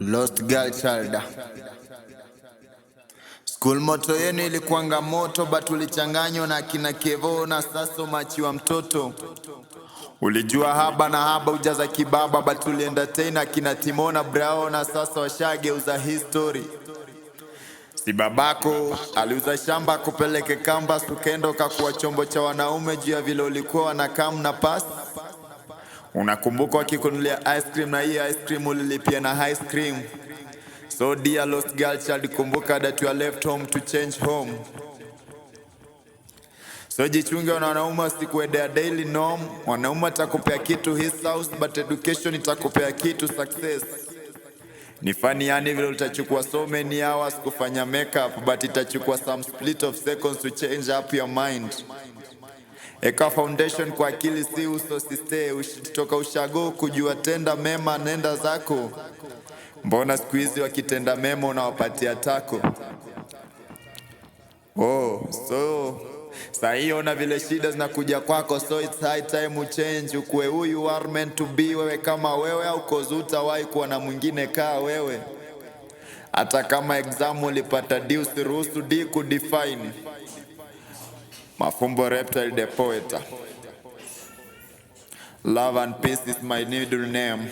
Lost Girl Child. School moto yenu ilikuanga moto but ulichanganywa na kina Kevo na sasa umeachiwa mtoto. Ulijua haba na haba ujaza kibaba but ulientertain akina Timona Brao na sasa washageuza history. Si babako aliuza shamba kupeleke kamba sukendo kakuwa chombo cha wanaume juu ya vile ulikuwa wanakam na pass. Unakumbuka wakikunulia ice cream na hii ice cream ulilipia na ice cream. So dear lost girl child, kumbuka that you are left home to change home. So jichunge na wanaume wasikuendea daily norm. Wanaume atakupea kitu his house, but education itakupea kitu success. Ni funny yani vile utachukua so many hours kufanya makeup, but itachukua some split of seconds to change up your mind. Eka foundation kwa akili si uso siste, toka ushago kujua tenda mema nenda zako. Mbona siku hizi wakitenda mema unawapatia tako? Oh, so saa hii ona vile shida zinakuja kwako, so it's high time uchange, ukuwe who you are meant to be. Wewe kama wewe au cause utawahi kuwa na mwingine kaa wewe. Hata kama exam ulipata D, usiruhusu D kudefine. Mafumbo Reptile the Poet. Love and peace is my middle name.